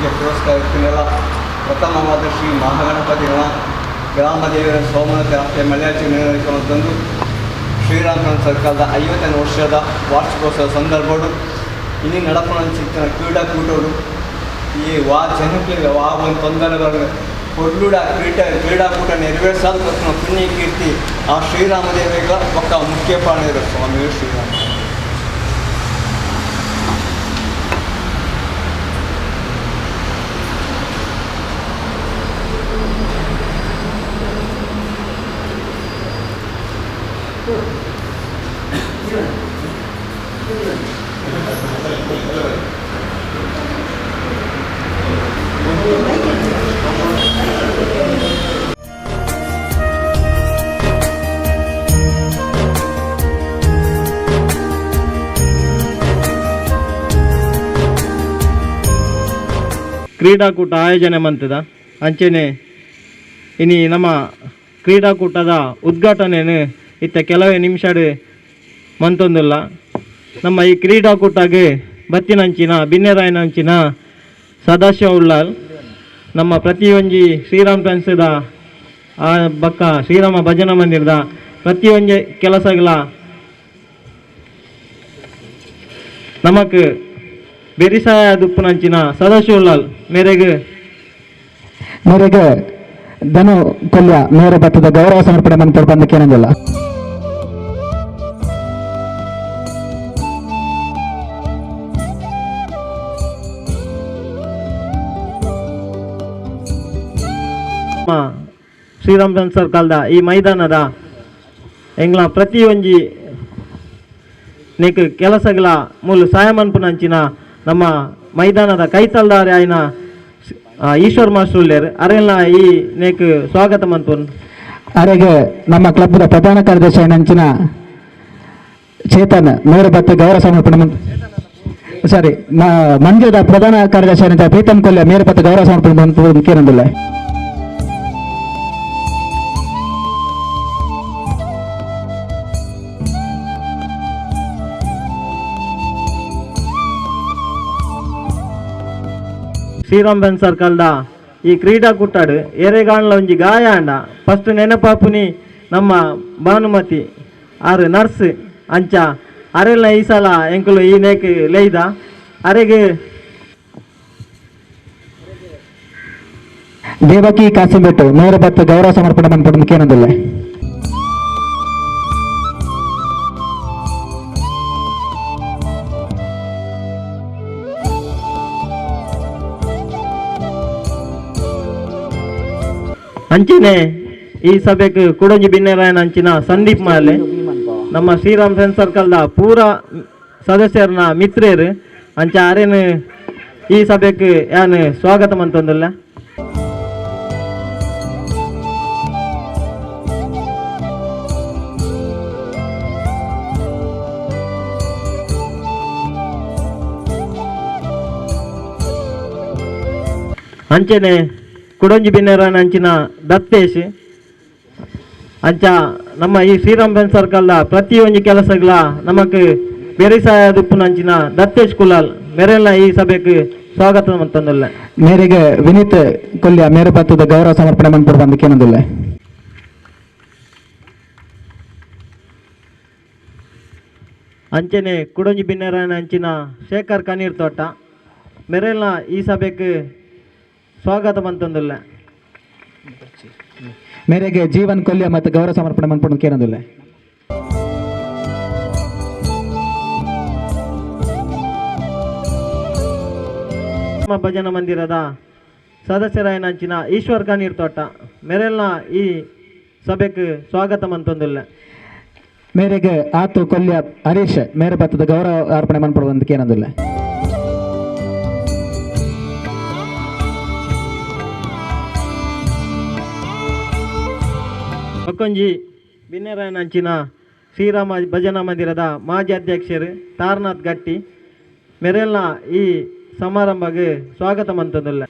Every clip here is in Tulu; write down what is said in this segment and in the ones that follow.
ಮಾನವಿಗೆ ಪುರಸ್ಕಾರ ಇತ್ತಿನೆಲ್ಲ ಪ್ರಥಮವಾದ ಶ್ರೀ ಮಹಾಗಣಪತಿಗಳ ಗ್ರಾಮದೇವರ ಸೋಮನಾಥ ಮಲಯಾಚಿ ನಿರ್ವಹಿಸುವಂತಂದು ಶ್ರೀರಾಮ ಸರ್ಕಾರದ 50ನೇ ವರ್ಷದ ವಾರ್ಷಿಕೋತ್ಸವ ಸಂದರ್ಭಡು ಇನ್ನು ನಡಪುನಂಚಿತ್ತಿನ ಕ್ರೀಡಾಕೂಟರು ಈ ವಾ ಜನಕ್ಕೆ ವಾ ಒಂದು ತೊಂದರೆ ಬರಲು ಕೊಡ್ಲುಡ ಕ್ರೀಡಾಕೂಟ ನೆರವೇರಿಸಾದ ಪುಣ್ಯ ಕೀರ್ತಿ ಆ ಶ್ರೀರಾಮದೇವಿಗಳ ಪಕ್ಕ ಮುಖ್ಯ ಪ್ರಾಣಿಯರು ಸ್ವಾಮಿ ಶ್ರೀರಾಮ. ಕ್ರೀಡಾಕೂಟ ಆಯೋಜನೆ ಮಂತದ ಅಂಚೆನೆ ಇನಿ ನಮ್ಮ ಕ್ರೀಡಾಕೂಟದ ಉದ್ಘಾಟನೆಯನ್ನು ಇತ್ತ ಕೆಲವೇ ನಿಮಿಷಡ್ ಮಂತೊಂದುಲ್ಲ. ನಮ್ಮ ಈ ಕ್ರೀಡಾಕೂಟಗೆ ಬತ್ತಿನಂಚಿನ ಬಿನ್ನೆರಾಯನಂಚಿನ ಸದಾಶಿವ ಉಳ್ಳಾಲ್ ನಮ್ಮ ಪ್ರತಿಯೊಂಜಿ ಶ್ರೀರಾಮ್ ಫ್ರೆಂಡ್ಸ್ದ ಆ ಬಕ್ಕ ಶ್ರೀರಾಮ ಭಜನಾ ಮಂದಿರದ ಪ್ರತಿಯೊಂಜಿ ಕೆಲಸಗಳ ನಮಕ್ ಬೆರಿಸಾಯ ದುಪ್ಪುನಂಚಿನ ಸದಾಶಿವ ಉಳ್ಳಾಲ್ ಮೇರೆಗೆ ಮೇರೆಗೆ ಧನು ಕೊಲ್ಯ ಮೇರೆ ಭತ್ತದ ಗೌರವ ಸಮರ್ಪಣೆ ಮಂತ್ರ ಬಂದಕ್ಕೇನಂದಿಲ್ಲ. ಶ್ರೀರಾಮ್ ಸರ್ಕಲ್ದ ಈ ಮೈದಾನದ ಎಂಗ್ಲ ಪ್ರತಿಯೊಂಜಿ ನೆಕ್ ಕೆಲಸಗಳ ಮೂಲ ಸಾಯಮನ್ಪುನಂಚಿನ ನಮ್ಮ ಮೈದಾನದ ಕೈತಲ್ದಾರಿ ಆಯ್ನ ಈಶ್ವರ್ ಮಾಸ್ಟರ್ ಉಲ್ಲೇರ್ ಅರೆಲ್ಲ ಈ ನೇಕ್ ಸ್ವಾಗತ ಮನ್ಪುನ್. ಅರೆಗೆ ನಮ್ಮ ಕ್ಲಬ್ದ ಪ್ರಧಾನ ಕಾರ್ಯದರ್ಶಿ ನಂಚಿನ ಚೇತನ್ ಮೇರೆ ಭತ್ತ ಗೌರವ ಸಮರ್ಪಣೆ ಸಾರಿ ಮಂಡ್ಯದ ಪ್ರಧಾನ ಕಾರ್ಯದರ್ಶಿ ಆದಂಥ ಪ್ರೀತಮ್ ಕೊಲ್ಯ ಮೇರೆ ಭತ್ತ ಗೌರವ ಸಮರ್ಪಣೆ ಮುಖ್ಯನಂದಿಲ್ಲ. ಶ್ರೀರಾಮ್ ಬೆನ್ ಸರ್ಕಲ್ದ ಈ ಕ್ರೀಡಾಕೂಟಡ್ ಎರೆಗಾಣ್ಲ ಒಂಜಿ ಗಾಯ ಅಂಡ ಫಸ್ಟ್ ನೆನಪಾಪುನಿ ನಮ್ಮ ಭಾನುಮತಿ ಆರು ನರ್ಸ್ ಅಂಚ ಅರೆಲ್ಲ ಈ ಸಲ ಎಂಕುಲು ಈ ನೇಕ್ ಲೇಯ್ದ ಅರೆಗೆ ದೇವಕಿ ಕಾಸಿಂಬೆಟ್ಟು ಮೇರೆ ಭತ್ತ ಗೌರವ ಸಮರ್ಪಣೆ ಮನ್ಪುಂಡು ಮುಖ್ಯನಂದಿಲ್ಲ. ಅಂಚಿನೆ ಈ ಸಭೆಗೆ ಕುಡಂಜಿ ಬಿನ್ನೆರಾಯನ ಅಂಚಿನ ಸಂದೀಪ್ ಮಾಲೆ ನಮ್ಮ ಶ್ರೀರಾಮ್ ಫ್ರೆಂಡ್ ಸರ್ಕಲ್ದ ಪೂರ ಸದಸ್ಯರನ್ನ ಮಿತ್ರರು ಅಂಚ ಅರೇನು ಈ ಸಭೆಗೆ ಯಾನು ಸ್ವಾಗತ ಮಂತೊಂದಿಲ್ಲ. ಅಂಚೆನೆ ಕುಡಂಜಿ ಬಿನ್ನೆರಾಯನ ಅಂಚಿನ ದತ್ತೇಶ್ ಅಂಚ ನಮ್ಮ ಈ ಶ್ರೀರಾಮ್ ಫ್ರೆಂಡ್ ಸರ್ಕಲ್ದ ಪ್ರತಿಯೊಂದು ಕೆಲಸಗಳ ನಮಕ್ ಬೆರಿಸಾಯ ದುಪ್ಪುನ ಅಂಚಿನ ದತ್ತೇಶ್ ಕುಲಾಲ್ ಮೇರೆಲ್ಲ ಈ ಸಭೆಗೆ ಸ್ವಾಗತ ಮಂತೊಂದುಲ್ಲ. ಮೇರೆಗೆ ವಿನೀತ್ ಕೊಲ್ಯ ಮೇರೆ ಭತ್ತದ ಗೌರವ ಸಮರ್ಪಣೆ ಮನ್ಪುಂಡು ಬಂದಕ್ಕೇನಂದಿಲ್ಲ. ಅಂಚೆನೆ ಕುಡಂಜಿ ಬಿನ್ನೆರಾಯನ ಅಂಚಿನ ಶೇಖರ್ ಕನೀರ್ ತೋಟ ಮೇರೆಲ್ಲ ಈ ಸಭೆಗೆ ಸ್ವಾಗತ ಮಂತೊಂದುಲ್ಲ. ಮೇರೆಗೆ ಜೀವನ್ ಕೊಲ್ಯ ಮತ್ತು ಗೌರವ ಸಮರ್ಪಣೆ ಮನ್ಪುಂಡು ಕೇನಂದಿಲ್ಲ. ನಮ್ಮ ಭಜನಾ ಮಂದಿರದ ಸದಸ್ಯರಾಯನ ಅಂಚಿನ ಈಶ್ವರ್ ಕನೀರ್ ತೋಟ ಮೇರೆಲ್ಲ ಈ ಸಭೆಗೆ ಸ್ವಾಗತ ಮಂತೊಂದುಲ್ಲ. ಮೇರೆಗೆ ಆತು ಕೊಲ್ಯ ಹರೀಶ್ ಮೇರೆ ಭತ್ತದ ಗೌರವ ಅರ್ಪಣೆ ಮನ್ಪುಂಡು ಬಂದಕ್ಕೇನಂದಿಲ್ಲ. ಒಕ್ಕೊಂಜಿ ಬಿನ್ನೆರಾಯನ ಅಂಚಿನ ಶ್ರೀರಾಮ ಭಜನಾ ಮಂದಿರದ ಮಾಜಿ ಅಧ್ಯಕ್ಷರು ತಾರನಾಥ್ ಗಟ್ಟಿ ಮೆರೆಲ್ಲ ಈ ಸಮಾರಂಭಕ್ಕೆ ಸ್ವಾಗತ ಮಂತೊಂದುಲ್ಲ.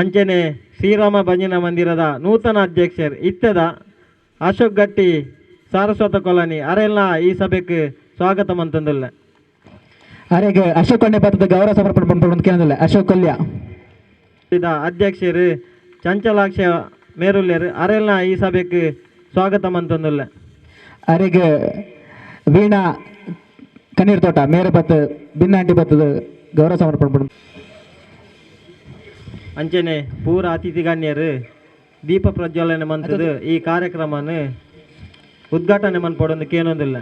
ಅಂಚನೆ ಶ್ರೀರಾಮ ಭಜನಾ ಮಂದಿರದ ನೂತನ ಅಧ್ಯಕ್ಷರು ಇತ್ತದ ಅಶೋಕ್ ಗಟ್ಟಿ ಸಾರಸ್ವತ ಕಾಲೋನಿ ಅರೆಲ್ಲ ಈ ಸಭೆಗೆ ಸ್ವಾಗತ ಮಂತೊಂದುಲ್ಲ. ಅರೆಗೆ ಅಶೋಕ್ ಕೊಂಡೆ ಪತ್ರದ ಗೌರವ ಸಮರ್ಪಣೆ ಪನ್ಪುನ ಕೇಂದ್ರ ಅಶೋಕ್ ಕೊಲ್ಯ ಅಧ್ಯಕ್ಷರು ಚಂಚಲಾಕ್ಷ ಮೇರುಲ್ಲೇರು ಅರೆಲ್ನ ಈ ಸಭೆಗೆ ಸ್ವಾಗತ ಮಂತೊಂದುಲ್ಲ. ಅರೆಗೆ ವೀಣಾ ಕಣ್ಣೀರ್ ತೋಟ ಮೇರೆ ಪತ್ತು ಬಿನ್ನಾಂಟಿ ಪತ್ತದ ಗೌರವ ಸಮರ್ಪಣೆ. ಅಂಚನೆ ಪೂರ ಅತಿಥಿ ಗಣ್ಯರು ದೀಪ ಪ್ರಜ್ವಲನೆ ಮಂತದ ಈ ಕಾರ್ಯಕ್ರಮನ ಉದ್ಘಾಟನೆ ಮನ್ಪೊಡೊಂದು ಕೇನೊಂದಿಲ್ಲ.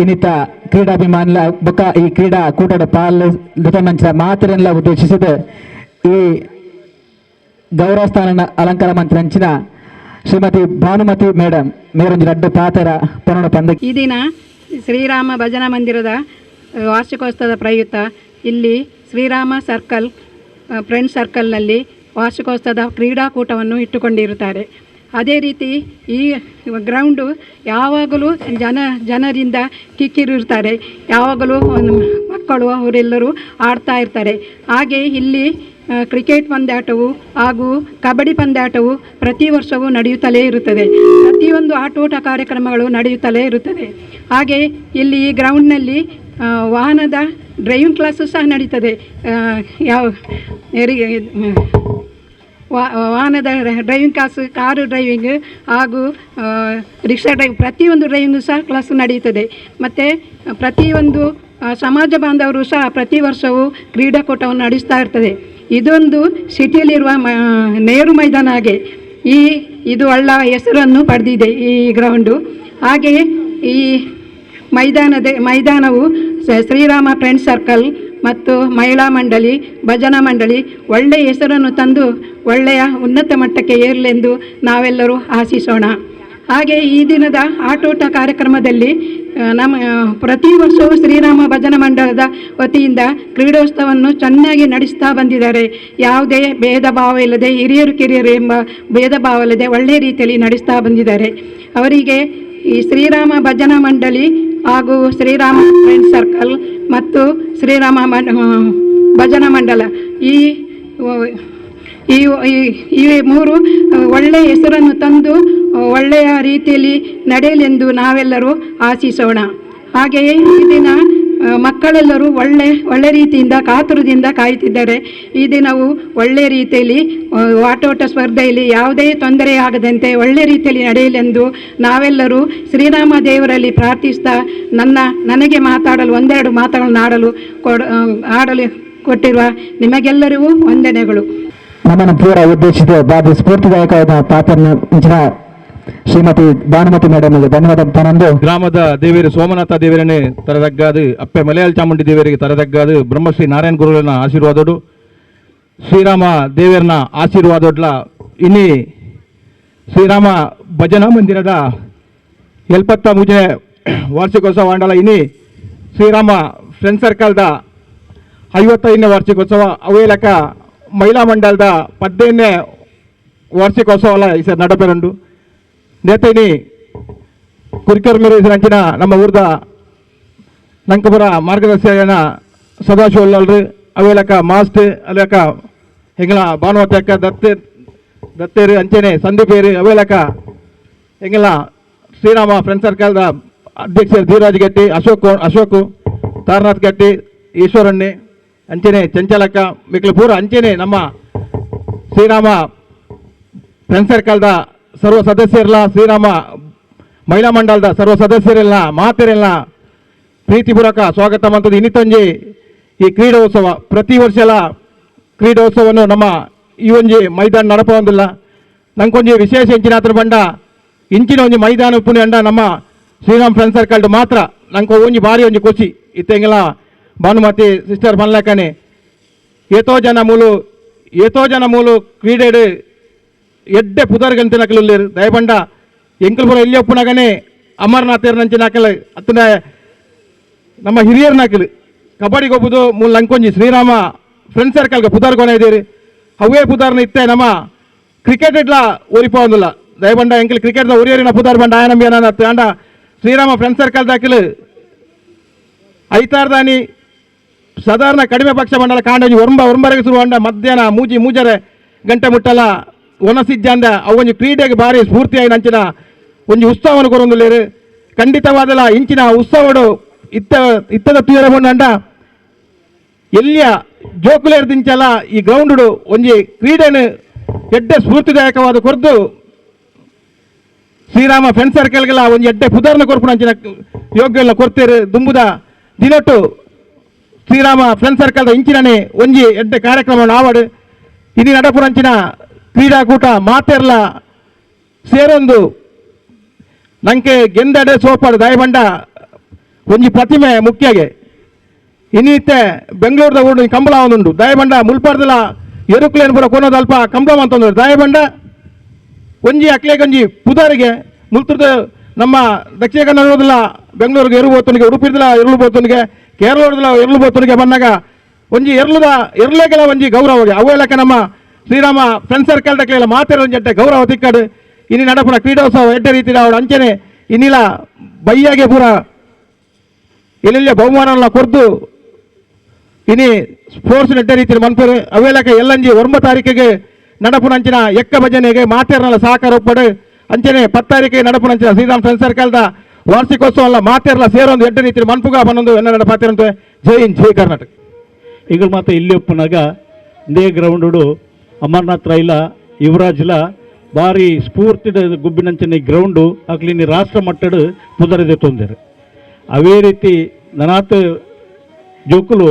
ಇನ್ನಿತ ಕ್ರೀಡಾಭಿಮಾನಿಲ ಬೊಕ್ಕ ಈ ಕ್ರೀಡಾ ಕೂಟದ ಪಾಲ್ ಮಂಚ ಮಾತರೆಲ್ಲ ಉದ್ದೇಶಿಸಿದ ಈ ಗೌರವ ಸ್ಥಾನ ಅಲಂಕಾರ ಮಂತ್ರಂಚಿನ ಶ್ರೀಮತಿ ಭಾನುಮತಿ ಮೇಡಮ್ ಮೇರೊಂಜಿ ರಡ್ಡು ಪಾತರ ಪೊನ್ನಡ ಪಂದ. ಈ ದಿನ ಶ್ರೀರಾಮ ಭಜನಾ ಮಂದಿರದ ವಾರ್ಷಿಕೋತ್ಸವದ ಪ್ರಯುಕ್ತ ಇಲ್ಲಿ ಶ್ರೀರಾಮ ಸರ್ಕಲ್ ಫ್ರೆಂಡ್ ಸರ್ಕಲ್ನಲ್ಲಿ ವಾರ್ಷಿಕೋತ್ಸವದ ಕ್ರೀಡಾಕೂಟವನ್ನು ಇಟ್ಟುಕೊಂಡಿರುತ್ತಾರೆ. ಅದೇ ರೀತಿ ಈ ಗ್ರೌಂಡು ಯಾವಾಗಲೂ ಜನರಿಂದ ಕಿಕ್ಕಿರಿರ್ತಾರೆ, ಯಾವಾಗಲೂ ಮಕ್ಕಳು ಅವರೆಲ್ಲರೂ ಆಡ್ತಾ ಇರ್ತಾರೆ. ಹಾಗೆ ಇಲ್ಲಿ ಕ್ರಿಕೆಟ್ ಪಂದ್ಯಾಟವು ಹಾಗೂ ಕಬಡ್ಡಿ ಪಂದ್ಯಾಟವು ಪ್ರತಿ ವರ್ಷವೂ ನಡೆಯುತ್ತಲೇ ಇರುತ್ತದೆ. ಪ್ರತಿಯೊಂದು ಆಟೋಟ ಕಾರ್ಯಕ್ರಮಗಳು ನಡೆಯುತ್ತಲೇ ಇರುತ್ತದೆ. ಹಾಗೆ ಇಲ್ಲಿ ಈ ಗ್ರೌಂಡ್ನಲ್ಲಿ ವಾಹನದ ಡ್ರೈವಿಂಗ್ ಕ್ಲಾಸು ಸಹ ನಡೀತದೆ. ಯಾವ ವಾಹನದ driving class, car driving ಹಾಗೂ ರಿಕ್ಷಾ ಡ್ರೈವಿಂಗ್, ಪ್ರತಿಯೊಂದು ಡ್ರೈವಿಂಗು ಸಹ ಕ್ಲಾಸು ನಡೆಯುತ್ತದೆ. ಮತ್ತು ಪ್ರತಿಯೊಂದು ಸಮಾಜ ಬಾಂಧವರು ಸಹ ಪ್ರತಿ ವರ್ಷವೂ ಕ್ರೀಡಾಕೂಟವನ್ನು ನಡೆಸ್ತಾ ಇರ್ತದೆ. ಇದೊಂದು ಸಿಟಿಯಲ್ಲಿರುವ ನೆಹರು ಮೈದಾನ ಹಾಗೆ ಇದು ಒಳ್ಳೆಯ ಹೆಸರನ್ನು ಪಡೆದಿದೆ ಈ ಗ್ರೌಂಡು. ಹಾಗೆಯೇ ಈ ಮೈದಾನವು ಶ್ರೀರಾಮ ಫ್ರೆಂಡ್ ಸರ್ಕಲ್ ಮತ್ತು ಮಹಿಳಾ ಮಂಡಳಿ, ಭಜನಾ ಮಂಡಳಿ ಒಳ್ಳೆಯ ಹೆಸರನ್ನು ತಂದು ಒಳ್ಳೆಯ ಉನ್ನತ ಮಟ್ಟಕ್ಕೆ ಏರಲೆಂದು ನಾವೆಲ್ಲರೂ ಆಶಿಸೋಣ. ಹಾಗೆ ಈ ದಿನದ ಆಟೋಟ ಕಾರ್ಯಕ್ರಮದಲ್ಲಿ ನಮ್ಮ ಪ್ರತಿ ವರ್ಷವೂ ಶ್ರೀರಾಮ ಭಜನಾ ಮಂಡಳದ ವತಿಯಿಂದ ಕ್ರೀಡೋತ್ಸವವನ್ನು ಚೆನ್ನಾಗಿ ನಡೆಸ್ತಾ ಬಂದಿದ್ದಾರೆ. ಯಾವುದೇ ಭೇದ ಭಾವ ಇಲ್ಲದೆ, ಹಿರಿಯರು ಕಿರಿಯರು ಎಂಬ ಭೇದ ಭಾವ ಇಲ್ಲದೆ ಒಳ್ಳೆಯ ರೀತಿಯಲ್ಲಿ ನಡೆಸ್ತಾ ಬಂದಿದ್ದಾರೆ. ಅವರಿಗೆ ಈ ಶ್ರೀರಾಮ ಭಜನಾ ಮಂಡಳಿ ಹಾಗೂ ಶ್ರೀರಾಮ ಫ್ರೆಂಡ್ ಸರ್ಕಲ್ ಮತ್ತು ಶ್ರೀರಾಮ ಭಜನಾ ಮಂಡಲ ಈ ಈ ಮೂರು ಒಳ್ಳೆಯ ಹೆಸರನ್ನು ತಂದು ಒಳ್ಳೆಯ ರೀತಿಯಲ್ಲಿ ನಡೆಯಲೆಂದು ನಾವೆಲ್ಲರೂ ಆಶಿಸೋಣ. ಹಾಗೆಯೇ ಈ ದಿನ ಮಕ್ಕಳೆಲ್ಲರೂ ಒಳ್ಳೆ ಒಳ್ಳೆ ರೀತಿಯಿಂದ ಕಾತುರದಿಂದ ಕಾಯುತ್ತಿದ್ದಾರೆ. ಈ ದಿನವು ಒಳ್ಳೆಯ ರೀತಿಯಲ್ಲಿ ಆಟೋಟ ಸ್ಪರ್ಧೆಯಲ್ಲಿ ಯಾವುದೇ ತೊಂದರೆ ಆಗದಂತೆ ಒಳ್ಳೆ ರೀತಿಯಲ್ಲಿ ನಡೆಯಲೆಂದು ನಾವೆಲ್ಲರೂ ಶ್ರೀರಾಮ ದೇವರಲ್ಲಿ ಪ್ರಾರ್ಥಿಸ್ತಾ ನನಗೆ ಮಾತಾಡಲು ಒಂದೆರಡು ಮಾತುಗಳನ್ನು ಆಡಲು ಕೊಟ್ಟಿರುವ ನಿಮಗೆಲ್ಲರಿಗೂ ವಂದನೆಗಳು. ನಮ್ಮನ್ನು ಪೂರ ಉದ್ದೇಶಿಸಿದ ಬಾಬು ಸ್ಫೂರ್ತಿದಾಯಕವಾದ ಪಾತ್ರ ಶ್ರೀಮತಿ ಭಾನುಮತಿ ಮೇಡಮ್ ಧನ್ಯವಾದ. ತನ್ನೊಂದು ಗ್ರಾಮದ ದೇವೇರು ಸೋಮನಾಥ ದೇವರನ್ನೇ ತರದಗ್ಗಾದು, ಅಪ್ಪೆ ಮಲಯಾಳ ಚಾಮುಂಡಿ ದೇವರಿಗೆ ತರದಗ್ಗಾದು, ಬ್ರಹ್ಮಶ್ರೀ ನಾರಾಯಣ ಗುರುಗಳನ್ನ ಆಶೀರ್ವಾದೋಡು, ಶ್ರೀರಾಮ ದೇವರನ್ನ ಆಶೀರ್ವಾದೋಡ್ಲ ಇನ್ನಿ ಶ್ರೀರಾಮ ಭಜನಾ ಮಂದಿರದ 73ನೇ ವಾರ್ಷಿಕೋತ್ಸವ ಆಂಡಲ ಇನ್ನಿ ಶ್ರೀರಾಮ ಫ್ರೆಂಡ್ ಸರ್ಕಲ್ದ 55ನೇ ವಾರ್ಷಿಕೋತ್ಸವ ಅವೇಲಕ ಮಹಿಳಾ ಮಂಡಲದ 15ನೇ ವಾರ್ಷಿಕೋತ್ಸವ ಈ ಸರ್ ನಡಪೆರುಂಡು. ನೇತೈನಿ ಕುರಿಕರ್ ಮೇರೆ ಅಂಚಿನ ನಮ್ಮ ಊರ್ದ ನಂಕಪುರ ಮಾರ್ಗದರ್ಶಿಯನ ಸದಾಶಿವ ಉಳ್ಳಾಲ್ರು ಅವೇಲಕ ಮಾಸ್ಟ್ ಅಲೇಕ ಹೆಂಗಳ ಭಾನುವತಿ ಅಕ್ಕ ದತ್ತೇರು ಅಂಚನೆ ಸಂದೀಪೇರು ಅವೇಲಕ ಹೆಂಗಳ ಶ್ರೀರಾಮ ಫ್ರೆಂಡ್ ಸರ್ಕಲ್ದ ಅಧ್ಯಕ್ಷರು ಧೀರಾಜ್ ಗಟ್ಟಿ, ಅಶೋಕ್ ಅಶೋಕ್ ತಾರನಾಥ್ ಗಟ್ಟಿ, ಈಶ್ವರಣ್ಣೆ ಅಂಚನೆ ಚಂಚಲಕ್ಕ ಮಿಕ್ಲು ಪೂರ ಅಂಚನೆ ನಮ್ಮ ಶ್ರೀರಾಮ ಫ್ರೆಂಡ್ ಸರ್ಕಲ್ದ ಸರ್ವ ಸದಸ್ಯರೆಲ್ಲ, ಶ್ರೀರಾಮ ಮಹಿಳಾ ಮಂಡಲದ ಸರ್ವ ಸದಸ್ಯರೆಲ್ಲ ಮಾತೆರೆಲ್ಲ ಪ್ರೀತಿಪೂರ್ವಕ ಸ್ವಾಗತ ಮಂತದ್ದು. ಇನ್ನಿತೊಂಜಿ ಈ ಕ್ರೀಡೋತ್ಸವ ಪ್ರತಿ ವರ್ಷಲ ಕ್ರೀಡೋತ್ಸವವನ್ನು ನಮ್ಮ ಈ ಒಂಜಿ ಮೈದಾನ ನಡಪೊಂದಿಲ್ಲ. ನಂಗೊಂಜಿ ವಿಶೇಷ ಇಂಚಿನಾತ್ರ ಬಂಡ ಇಂಚಿನ ಒಂಜಿ ಮೈದಾನ ಉಪ್ಪುನಿ ಅಂಡ ನಮ್ಮ ಶ್ರೀರಾಮ್ ಫ್ರೆಂಡ್ ಸರ್ಕಲ್ ಮಾತ್ರ ನಂಗೆ ಒಂಜಿ ಭಾರಿ ಒಂಜಿ ಖುಷಿ. ಇತ್ತೆಂಗೆಲ್ಲ ಭಾನುಮತಿ ಸಿಸ್ಟರ್ ಬನ್ಲಕನೆ ಏತೋ ಜನ ಮೂಲು ಕ್ರೀಡೆಡ್ ಎಡ್ಡೆ ಪುದರ್ ಗಂತಿನಕಲು ದಯಬಂಡ ಎಂಕಲ್ ಪುರ ಇಲ್ಲಿ ಒಪ್ಪುನಾಗನೆ ಅಮರನಾಥ್ ನಂಚಿನಕಲ್ ಅತ್ತನ ನಮ್ಮ ಹಿರಿಯರ್ ನಕಲು ಕಬಡ್ಡಿ ಗೊಬ್ಬುದು ಮೂಲ ಲಂಕೊಂಜಿ ಶ್ರೀರಾಮ ಫ್ರೆಂಡ್ ಸರ್ಕಲ್ಗೆ ಪುದರ್ ಕೊನೆ ಇದ್ದೀರಿ. ಅವೇ ಪುದರ್ನ ಇತ್ತೆ ನಮ್ಮ ಕ್ರಿಕೆಟ್ ಇಡ್ಲ ಒರಿಪೊಂದಿಲ್ಲ. ದಯಬಂಡ ಎಂಕಲ್ ಕ್ರಿಕೆಟ್ ಒರಿಯರಿನ ಪುದರ್ ಬಂಡ ಆಯನಂಬಿ ಅಂಡ ಶ್ರೀರಾಮ ಫ್ರೆಂಡ್ ಸರ್ಕಲ್ ದಾಖಲು ಐತಾರ್ದಾನಿ ಸಾಧಾರಣ ಕಡಿಮೆ ಪಕ್ಷ ಮಂಡಲ ಕಾಂಡಂಜಿ ಒರಂಬರೆಗೆ ಶುರು ಅಂಡ ಮಧ್ಯಾಹ್ನ ಮೂಜಿ ಮೂಜರೆ ಗಂಟೆ ಮುಟ್ಟಲ ಒನಸಿಜ್ಜಂದ ಅವೊಂಜಿ ಕ್ರೀಡೆಗೆ ಭಾರಿ ಸ್ಫೂರ್ತಿಯಾಗಿ ನಂಚಿನ ಒಂಜಿ ಉತ್ಸವವನ್ನು ಕೊರೊಂದುಲ್ಲೇರು. ಖಂಡಿತವಾದಲ ಇಂಚಿನ ಉತ್ಸವಡು ಇತ್ತ ಇತ್ತದ ತೂಯರ ಅಂಡ ಎಲ್ಲಿಯ ಜೋಕುಲೇರ್ ದಿಂಚಲ ಈ ಗ್ರೌಂಡ್ ಒಂಜಿ ಕ್ರೀಡೆನು ಎಡ್ಡೆ ಸ್ಫೂರ್ತಿದಾಯಕವಾದ ಕೊರ್ದು ಶ್ರೀರಾಮ ಫ್ರೆಂಡ್ ಸರ್ಕಲ್ಗೆಲ್ಲ ಒಂಜಿ ಎಡ್ಡೆ ಪುದರ್ನ ಕೊರ್ಪುನ ಅಂಚಿನ ಯೋಗ್ಯ ಎಲ್ಲ ಕೊರ್ತೇರು. ದುಂಬುದ ದಿನೊಟ್ಟು ಶ್ರೀರಾಮ ಫ್ರೆಂಡ್ ಸರ್ಕಲ್ದ ಇಂಚಿನನೆ ಒಂಜಿ ಎಡ್ಡೆ ಕಾರ್ಯಕ್ರಮವನ್ನು ಆವಡು ಇನಿ ನಡಪುರಂಚಿನ ಕ್ರೀಡಾಕೂಟ ಮಾತೆರ್ಲ ಸೇರೊಂದು ನಂಗೆ ಗೆಂದಡೆ ಸೋಪಾಡು ದಯಬಂಡ ಒಂಜಿ ಪ್ರತಿಮೆ ಮುಖ್ಯಗೆ ಇನ್ನೀತೆ ಬೆಂಗಳೂರದ ಊರು ಕಂಬಳ ಒಂದುಂಡು ದಯಬಂಡ ಮುಲ್ಪಾರ್ದಲ ಎರುಕುಲೇನು ಪೂರ ಕೊನೋದಲ್ಪ ಕಂಬಳ ಅಂತಂದು ದಯಬಂಡ ಒಂಜಿ ಅಕ್ಲೇಗೊಂಜಿ ಪುದರಿಗೆ ಮುಲ್ತುರ್ದ ನಮ್ಮ ದಕ್ಷಿಣ ಕನ್ನಡದಲ್ಲ ಬೆಂಗಳೂರಿಗೆ ಎರು ಬೋತನಿಗೆ, ಉಡುಪಿರ್ದಲ ಎರುಳು ಬೋತನಿಗೆ, ಕೇರಳದಲ್ಲ ಎರುಳು ಬೋತನಿಗೆ ಬಂದಾಗ ಒಂಜಿ ಎರ್ಲದ ಎರ್ಲೇಗೆಲ್ಲ ಒಂಜಿ ಗೌರವಗೆ ಅವೆಲ್ಲಕ್ಕೆ ನಮ್ಮ ಶ್ರೀರಾಮ ಫ್ರೆಂಡ್ ಸರ್ಕಲ್ ದಕ್ಲೆಲ್ಲ ಮಾತೆರ ಒಂಜಿ ಎಡ್ಡೆ ಗೌರವ ತಿಕ್ಕಡು. ಇನಿ ನಡಪುನ ಕ್ರೀಡೋತ್ಸವ ಎಡ್ಡೆ ರೀತಿ ಅವಳು ಅಂಚನೆ ಇನ್ನಿಲ ಬಯ್ಯಾಗೆ ಪೂರ ಎಲ್ಲೆಲ್ಲ ಬಹುಮಾನವನ್ನ ಕೊರ್ದು ಇನಿ ಸ್ಪೋರ್ಟ್ಸ್ ಎಡ್ಡೆ ರೀತಿಯಲ್ಲಿ ಮನ್ಪುರು. ಅವೆಲ್ಲಕ್ಕೆ ಎಲ್ಲಂಜಿ 9 ತಾರೀಕಿಗೆ ನಡಪುನಂಚಿನ ಎಕ್ಕ ಭಜನೆಗೆ ಮಾತೆರ್ನಲ್ಲ ಸಹಕಾರ ಒಪ್ಪಡು. ಅಂಚನೆ 10 ತಾರೀಕಿಗೆ ನಡಪುನಂಚಿನ ಶ್ರೀರಾಮ್ ಫ್ರೆಂಡ್ ಸರ್ಕಲ್ದ ವಾರ್ಷಿಕೋತ್ಸವ ಅಲ್ಲ ಮಾತೆರ್ಲ ಸೇರೊಂದು ಎಡ್ಡೆ ರೀತಿಯಲ್ಲಿ ಮನ್ಪುಗ ಬನ್ನೊಂದು ಎನ್ನ ಪಾತಿರಂತೆ. ಜೈ ಹಿಂದ್, ಜೈ ಕರ್ನಾಟಕ. ಈಗ ಮಾತ್ರ ಇಲ್ಲಿ ಒಪ್ಪುನಾಗ ಇದೇ ಗ್ರೌಂಡು ಅಮರನಾಥ್ ರೈಲ ಯುವರಾಜ್ಲ ಭಾರಿ ಸ್ಫೂರ್ತಿದ ಗುಬ್ಬಿನಂಚಿನ ಈ ಗ್ರೌಂಡು ಅಕ್ಲಿನಿ ರಾಷ್ಟ್ರ ಮಟ್ಟದ ಪುದರಿದೆ ತೊಂದರೆ. ಅವೇ ರೀತಿ ನನಾತ್ ಜೋಕುಲು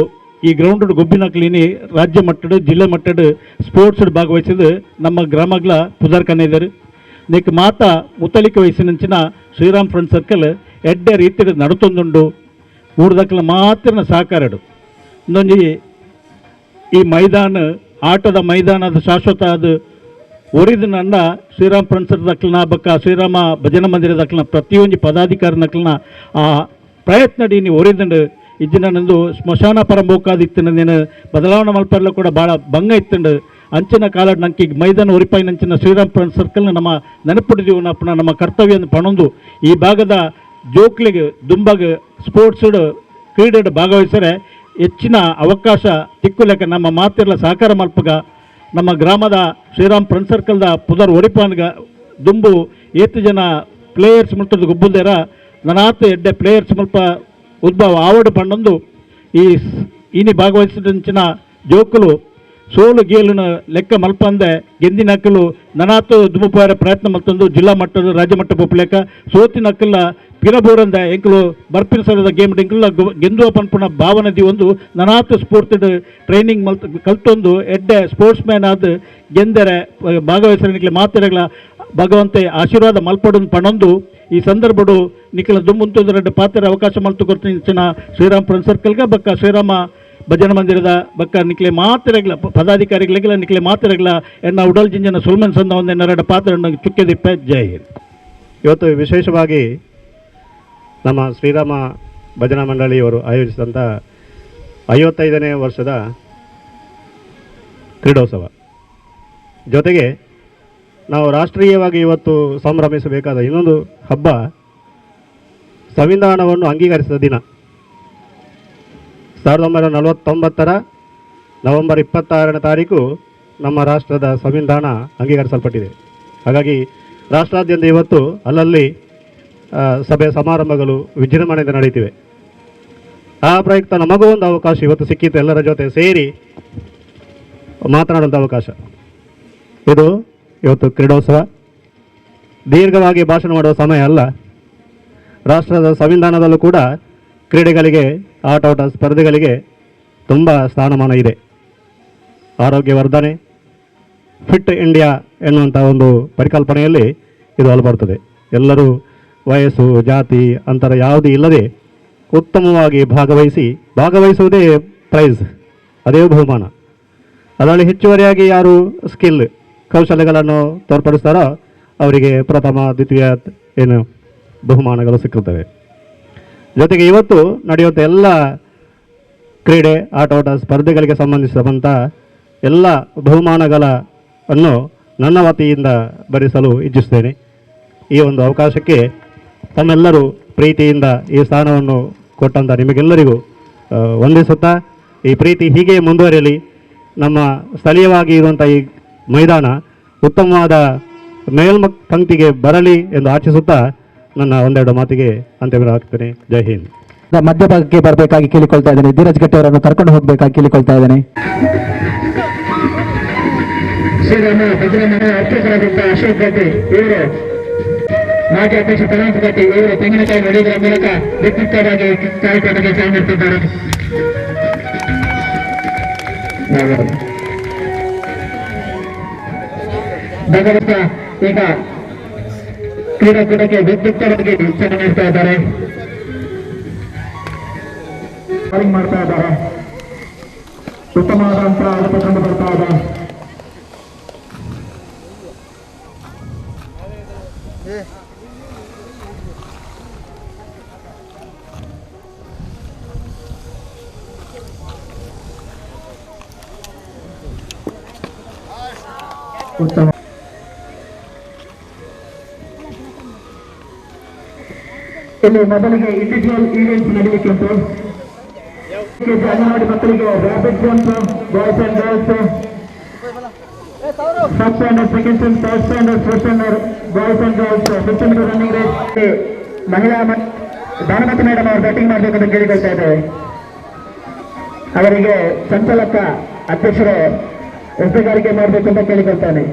ಈ ಗ್ರೌಂಡ್ ಗೊಬ್ಬಿನಕ್ಲಿನಿ ರಾಜ್ಯ ಮಟ್ಟದ ಜಿಲ್ಲೆ ಮಟ್ಟದ ಸ್ಪೋರ್ಟ್ಸ್ ಭಾಗವಹಿಸಿದ ನಮ್ಮ ಗ್ರಾಮಗಳ ಪುದರ್ಕನಿದ್ದಾರೆ. ನೆಕ್ ಮಾತಾ ಮುತ್ತಲಿಕೆ ವಯಸ್ಸಿನಂಚಿನ ಶ್ರೀರಾಮ್ ಫ್ರೆಂಡ್ ಸರ್ಕಲ್ ಎಡ್ಡೆ ರೀತಿಯ ನಡತೊಂದುಂಡು. ಊರ್ದಕ್ಕಲ ಮಾತ್ರ ಸಹಕಾರಡು ಇನ್ನೊಂದು ಈ ಮೈದಾನ ಆಟದ ಮೈದಾನದ ಶಾಶ್ವತ ಅದು ಒರಿದ ನನ್ನ ಶ್ರೀರಾಮ್ ಫ್ರೆಂಡ್ ಸರ್ಕಲ್ ದಕ್ಕಲನ ಬಕ್ಕ ಶ್ರೀರಾಮ ಭಜನಾ ಮಂದಿರ ದಕ್ಕಲನ ಪ್ರತಿಯೊಂದು ಪದಾಧಿಕಾರಿ ನಕ್ಕಲನ ಆ ಪ್ರಯತ್ನ ನೀವು ಒರಿದಂಡು ಇಜ್ಜಿನ ನಂದು ಸ್ಮಶಾನ ಪರಂಬೋಕಾದಿತ್ತು ನೀನು ಬದಲಾವಣೆ ಮಲ್ಪರ್ಲ ಕೂಡ ಭಾಳ ಭಂಗ ಇತ್ತಂಡು. ಅಂಚಿನ ಕಾಲ ನಂಗೆ ಈಗ ಮೈದಾನ ಒರಿಪಾಯಿನಂಚಿನ ಶ್ರೀರಾಮ್ ಫ್ರೆಂಡ್ ಸರ್ಕಲ್ನ ನಮ್ಮ ನೆನಪಿಡಿದೀವಿ ನಮ್ಮ ಕರ್ತವ್ಯ ಪಣೊಂದು ಈ ಭಾಗದ ಜೋಕ್ಲಿಗೆ ದುಂಬಾಗ ಸ್ಪೋರ್ಟ್ಸ್ ಕ್ರೀಡೆ ಭಾಗವಹಿಸರೆ ಹೆಚ್ಚಿನ ಅವಕಾಶ ತಿಕ್ಕುಲೆಕ್ಕ ನಮ್ಮ ಮಾತಿರ್ಲ ಸಹಕಾರ ಮಲ್ಪಗ ನಮ್ಮ ಗ್ರಾಮದ ಶ್ರೀರಾಮ್ ಫ್ರೆಂಡ್ ಸರ್ಕಲ್ದ ಪುದರ್ ಒರಿಪಾನ್ಗ ದುಂಬು ಏತು ಜನ ಪ್ಲೇಯರ್ಸ್ ಮುಲ್ತದ ಗೊಬ್ಬುದೇರ ನನಾತ್ ಎಡ್ಡೆ ಪ್ಲೇಯರ್ಸ್ ಮುಲ್ಪ ಉದ್ಭವ ಆವಡು ಪಂಡೊಂದು ಈ ಇನಿ ಭಾಗವಹಿಸಿದಂಚಿನ ಜೋಕುಲು ಸೋಲು ಗೇಲುನ ಲೆಕ್ಕ ಮಲ್ಪಂದೆ ಗೆಂದಿನಕ್ಕಲು ನನಾತು ದುಂಬುಪಾರ ಪ್ರಯತ್ನ ಮಲ್ತೊಂದು ಜಿಲ್ಲಾ ಮಟ್ಟದ ರಾಜ್ಯ ಮಟ್ಟ ಪೊಪ್ಪುಲೆಕ್ಕ ಸೋತಿನಕ್ಕಲ್ಲ ಪಿರಬೋರಂದ ಎಂಕಲು ಬರ್ಪಿನ ಸರದ ಗೇಮ್ ಎಂಕುಲ ಗೆಂದುವ ಪನ್ಪುನ ಭಾವನೆ ಒಂದು ನನಾತು ಸ್ಫೂರ್ತಿಡ್ ಟ್ರೈನಿಂಗ್ ಮಲ್ತ ಕಲ್ತೊಂದು ಎಡ್ಡೆ ಸ್ಪೋರ್ಟ್ಸ್ ಮ್ಯಾನ್ ಆದ ಗೆಂದರೆ ಭಾಗವಹಿಸರ ನಿಕ್ಲೆ ಮಾತೆರೆಗಳ ಭಗವಂತೆ ಆಶೀರ್ವಾದ ಮಲ್ಪಡೊಂದು ಪಣೊಂದು ಈ ಸಂದರ್ಭಡು ನಿಖಲ ದುಂಬುಂತೊಂದು ರೆಡ್ಡು ಪಾತ್ರ ಅವಕಾಶ ಮಲ್ತು ಕೊರ್ತಿನ ಶ್ರೀರಾಮ್ ಫ್ರೆಂಡ್ ಸರ್ಕಲ್ಗೆ ಬಕ್ಕ ಶ್ರೀರಾಮ ಭಜನಾ ಮಂದಿರದ ಬಕ್ಕ ನಿಕ್ಲೆ ಮಾತೆರೆಗಳ ಪದಾಧಿಕಾರಿಗಳಿಗೆಲ್ಲ ನಿಕ್ಲೆ ಮಾತೆರೆಗಳ ಎನ್ನ ಉಡಲ್ ಜಿಂಜನ ಸುಲ್ಮನ್ ಸಂದ ಒಂದು ಎನ್ನರೆಡ ಪಾತ್ರ ಚುಕ್ಕೆದಿಪ್ಪೆ. ಜೈ ಹಿಂದ್. ಇವತ್ತು ವಿಶೇಷವಾಗಿ ನಮ್ಮ ಶ್ರೀರಾಮ ಭಜನಾ ಮಂಡಳಿಯವರು ಆಯೋಜಿಸಿದಂಥ 55ನೇ ವರ್ಷದ ಕ್ರೀಡೋತ್ಸವ ಜೊತೆಗೆ ನಾವು ರಾಷ್ಟ್ರೀಯವಾಗಿ ಇವತ್ತು ಸಂಭ್ರಮಿಸಬೇಕಾದ ಇನ್ನೊಂದು ಹಬ್ಬ, ಸಂವಿಧಾನವನ್ನು ಅಂಗೀಕರಿಸಿದ ದಿನ. 1949ರ ನವೆಂಬರ್ 26ನೇ ತಾರೀಕು ನಮ್ಮ ರಾಷ್ಟ್ರದ ಸಂವಿಧಾನ ಅಂಗೀಕರಿಸಲ್ಪಟ್ಟಿದೆ. ಹಾಗಾಗಿ ರಾಷ್ಟ್ರಾದ್ಯಂತ ಇವತ್ತು ಅಲ್ಲಲ್ಲಿ ಸಭೆ ಸಮಾರಂಭಗಳು ವಿಜೃಂಭಣೆಯಿಂದ ನಡೆಯುತ್ತಿವೆ. ಆ ಪ್ರಯುಕ್ತ ನಮಗೂ ಒಂದು ಅವಕಾಶ ಇವತ್ತು ಸಿಕ್ಕಿತ್ತು, ಎಲ್ಲರ ಜೊತೆ ಸೇರಿ ಮಾತನಾಡುವಂಥ ಅವಕಾಶ. ಇದು ಇವತ್ತು ಕ್ರೀಡೋತ್ಸವ. ದೀರ್ಘವಾಗಿ ಭಾಷಣ ಮಾಡುವ ಸಮಯ ಅಲ್ಲ. ರಾಷ್ಟ್ರದ ಸಂವಿಧಾನದಲ್ಲೂ ಕೂಡ ಕ್ರೀಡೆಗಳಿಗೆ, ಆಟೋಟ ಸ್ಪರ್ಧೆಗಳಿಗೆ ತುಂಬ ಸ್ಥಾನಮಾನ ಇದೆ. ಆರೋಗ್ಯವರ್ಧನೆ, ಫಿಟ್ ಇಂಡಿಯಾ ಎನ್ನುವಂಥ ಒಂದು ಪರಿಕಲ್ಪನೆಯಲ್ಲಿ ಇದು ಬರ್ತದೆ. ಎಲ್ಲರೂ ವಯಸ್ಸು, ಜಾತಿ, ಅಂತರ ಯಾವುದೂ ಇಲ್ಲದೆ ಉತ್ತಮವಾಗಿ ಭಾಗವಹಿಸುವುದೇ ಪ್ರೈಸ್, ಅದೇ ಬಹುಮಾನ. ಅದರಲ್ಲಿ ಹೆಚ್ಚುವರಿಯಾಗಿ ಯಾರು ಸ್ಕಿಲ್, ಕೌಶಲ್ಯಗಳನ್ನು ತೋರ್ಪಡಿಸ್ತಾರೋ ಅವರಿಗೆ ಪ್ರಥಮ, ದ್ವಿತೀಯ ಏನು ಬಹುಮಾನಗಳು ಸಿಕ್ಕುತ್ತವೆ. ಜೊತೆಗೆ ಇವತ್ತು ನಡೆಯುವಂಥ ಎಲ್ಲ ಕ್ರೀಡೆ, ಆಟೋಟ ಸ್ಪರ್ಧೆಗಳಿಗೆ ಸಂಬಂಧಿಸಿದಂಥ ಎಲ್ಲ ಬಹುಮಾನಗಳನ್ನು ನನ್ನ ವತಿಯಿಂದ ಭರಿಸಲು ಇಚ್ಛಿಸುತ್ತೇನೆ. ಈ ಒಂದು ಅವಕಾಶಕ್ಕೆ ತಮ್ಮೆಲ್ಲರೂ ಪ್ರೀತಿಯಿಂದ ಈ ಸ್ಥಾನವನ್ನು ಕೊಟ್ಟಂಥ ನಿಮಗೆಲ್ಲರಿಗೂ ವಂದಿಸುತ್ತಾ, ಈ ಪ್ರೀತಿ ಹೀಗೆ ಮುಂದುವರಿಯಲಿ. ನಮ್ಮ ಸ್ಥಳೀಯವಾಗಿ ಇರುವಂಥ ಈ ಮೈದಾನ ಉತ್ತಮವಾದ ಮೇಲ್ಮ ಪಂಕ್ತಿಗೆ ಬರಲಿ ಎಂದು ಆಶಿಸುತ್ತಾ ನನ್ನ ಒಂದೆರಡು ಮಾತಿಗೆ ಅಂತ್ಯವಿರಾಮ ಹಾಕ್ತೇನೆ. ಜೈ ಹಿಂದ್. ಮಧ್ಯಭಾಗಕ್ಕೆ ಬರಬೇಕಾಗಿ ಕೇಳಿಕೊಳ್ತಾ ಇದ್ದೇನೆ. ಧೀರಜ್ ಗಟ್ಟಿ ಅವರನ್ನು ಕರ್ಕೊಂಡು ಹೋಗಬೇಕಾಗಿ ಕೇಳಿಕೊಳ್ತಾ ಇದ್ದೇನೆ. ಶ್ರೀರಾಮ ಭಜನೆ ಮನೆ ಅರ್ಚಕರಾದಂಥ ಅಶೋಕ್ ಗಟ್ಟಿ ಇವರು, ಮಾಜಿ ಅಧ್ಯಕ್ಷ ಪ್ರಣಾಂತ್ ಗಟ್ಟಿ ಇವರು ತೆಂಗಿನಕಾಯಿ ಹೊಡೆಯುವುದರ ಮೂಲಕ ವಿದ್ಯುಕ್ತವಾಗಿ ಕಾರ್ಯಕ್ರಮಕ್ಕೆ ಚಾಲನೆ ನೀಡುತ್ತಿದ್ದಾರೆ. ಭಗವಂತ ಈಗ ಕ್ರೀಡಾಕೂಟಕ್ಕೆ ವಿದ್ಯುಕ್ತವಾಗಿ ಚಾಲನೆ ನೀಡ್ತಾ ಇದ್ದಾರೆ. ಬೌಲಿಂಗ್ ಮಾಡ್ತಾ ಇದ್ದಾರೆ. ಉತ್ತಮವಾದಂತಹ ಆಟದ ಕಂಡು ಬರ್ತಾ ಇದೆ. ಉತ್ತಮ ಇಲ್ಲಿ ಮೊದಲಿಗೆ ಇಂಡಿವಿಜುವಲ್ ಈವೆಂಟ್ಸ್ ನಡೆಯಲಿಕ್ಕೆ ಉಂಟು. ಅಂಗನವಾಡಿ ಮಕ್ಕಳಿಗೆ rapid jump, boys and girls, first standard, second standard, third standard, fourth standard, boys and girls, 50 metre running race. ಮಹಿಳಾ ಭಾನುಮತಿ ಮೇಡಮ್ ಅವರು ಬ್ಯಾಟಿಂಗ್ ಮಾಡಬೇಕಂತ ಕೇಳಿಕೊಳ್ತಾ ಇದ್ದೇವೆ. ಅವರಿಗೆ ಸಂಚಾಲಕ ಅಧ್ಯಕ್ಷರು ಎಸೆಗಾರಿಕೆ ಮಾಡಬೇಕು ಅಂತ ಕೇಳಿಕೊಳ್ತಾನೆ.